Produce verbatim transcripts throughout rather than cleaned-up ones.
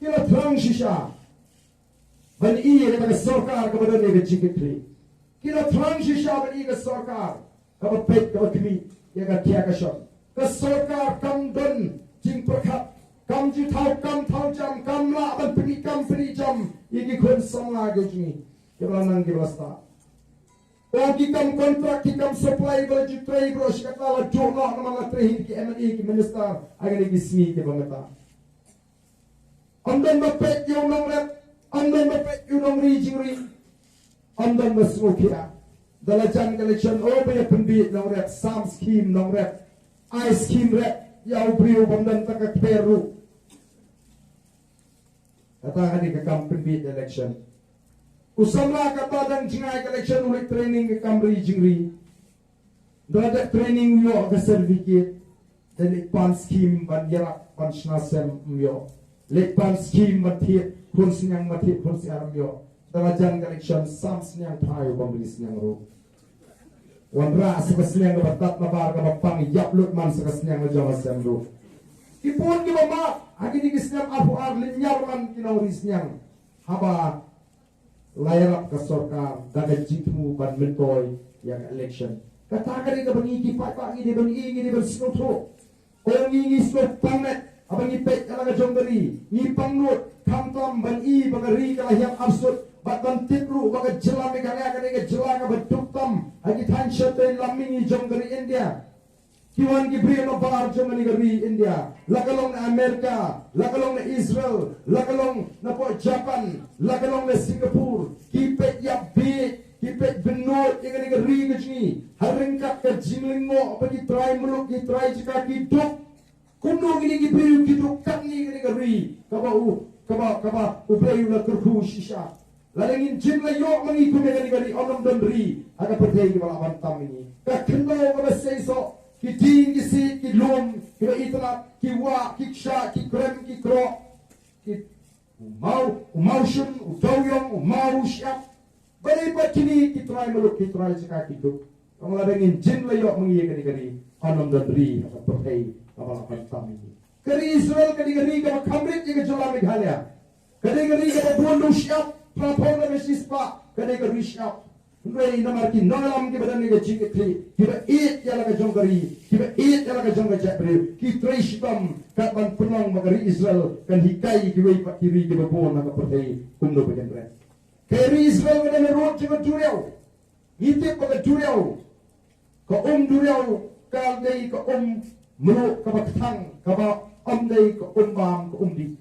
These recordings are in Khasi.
Ki la thrang shisha ban ïoh ïa ka sorkar kaba don ïa ka jingkitkhlieh. Ki la thrang shisha ban ïoh ïa ka sorkar kaba peit, kaba khmih ïa ka thiah ka shon. Ka sorkar kam don jingpyrkhat, kam ju thaw kam thaw jam, kam lah ban pyni kam pyni jam ïa ki khun samla ka jong ngi kiba la nang kiba la stad. O ki kam kontrak, ki kam supply ba la ju trei baroh shi katta la duh noh namar la trei hi ki M L A, ki minister ha kine ki sngi kiba mynta. Ym don ba peit ïa u nongrep, ym don ba peit ïa u nongri jingri, ym don ba sngewkhia. Da la jan ka election, o ba ïa pynbiej nongrep, sam scheme nongrep, ai scheme rep ïa u briew bym don tang ka kper ruh. Kata ka dei ka kam pynbiej election. U samla kaba dang jngai ka election u leit training ka kam ri jingri. Da la dep training u ïoh ka certificate. Da leit pan scheme ban ïarap ban shna sem um ïoh. Leit pan scheme ban thied khun sniang, ban thied khun syiar um ïoh. Da la jan ka election sam sniang phai u bym ri sniang ruh. Wanrah sa ka sniang kaba tad nabar kaba pang ïap lut man sa ka sniang la jong ka sem ruh. Ki bun kiba mad ha kine ki snem arphew ar lynñiar man ki nongri sniang. Haba la ïarap ka sorkar da ka jingthmu ban myntoi ïa ka election. Kata ka dei kaba ngi ki paidbah ngi dei ban i, ngi dei ban sngewthuh. Ko ngi ngi sngewpang met haba ngi peit ïa la ka jong ka ri, ngi pangnud khamtam ban i ba ka ri ka la hiar arsut, bad ban tip ruh ba ka jylla Meghalaya ka dei ka jylla kaba duk tam ha ki thaiñ shatei lam mihngi jong ka ri India. Ki wan ki briew na bar jong kane ka ri India, la ka long na America, la ka long na Israel, la ka long na poh Japan, la ka long na Singapore, ki peit ïap bieit, ki peit bynnud ïa kane ka ri ka jong ngi ha ryngkat ka jinglyngngoh ba ki trai muluk, ki trai jaka ki duk. Kumno kine ki briew ki duk katne kane ka ri kaba u, kaba, kaba U Blei u la kyrkhu shisha. Lada ngin jin la ïoh ma ngi kum ïa kane ka ri, ym don ri ha ka pyrthei kaba lah ban tam ïa ngi. Ka khyndew kaba seisoh, ki dieng ki siej, ki lum kiba itynnad, ki wah, ki kshaid, ki krem, ki kroh, ki u maw, u mawshun, u dewïong, u maw, u shyiap. Balei pat kine ki trai muluk, ki trai jaka ki duk? Tang lada ngin jin la ïoh ma ngi ïa kane ka ri, ym don ri ha ka pyrthei kaba lah ban tam ïa ngi. Ka ri Israel ka dei ka ri kaba kham rit ïa ka jylla Meghalaya. Ka dei ka ri kaba bun da u shyiap, phra phew na ka shispah ka dei ka ri shyiap. Hynrei namar ki nongïalam kiba don ïa ka jingkitkhlieh, kiba ïeit ïa la ka jong ka ri, kiba ïeit ïa la ka jong ka jaitbynriew, ki trei shitom kat ban pynlong ba ka ri Israel kan hikai ïa kiwei pat ki ri kiba bun ha ka pyrthei kumno ba kan rit. Ka ri Israel ka don harud jong ka duriaw. Ngi tip ba ka duriaw, ka um duriaw ka dei ka um mluh kaba kthang, kaba ym dei ka um bam ka um dih.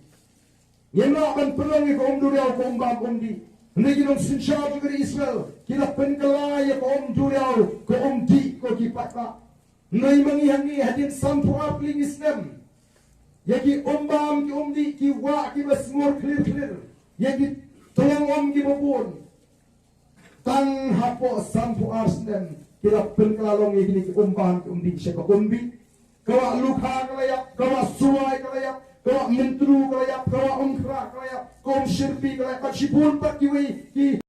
Ngim lah ban pynlong ïa ka um duriaw ka um bam um dih. Hynrei ki nongsynshar jong ka ri Israel ki la pynkylla ïa ka um duriaw ka um dih, ko ki paidbah. Hynrei ma ngi hangne hadien sanphew ar tylli ki snem, ïa ki um bam ki um dih, ki wah kiba sngur khlir khlir, ïa ki tyllong um kiba bun. Tang hapoh sanphew ar snem ki la pynkylla long ïa kine ki um bam ki um dih sha ka um bih. Ka wah lukha ka la ïap, ka wah suwai ka la ïap, ka wah myntdu ka la ïap, ka wah umkhrah ka la ïap, ka um shyrpi ka la ïap, bad shibun pat kiwei ki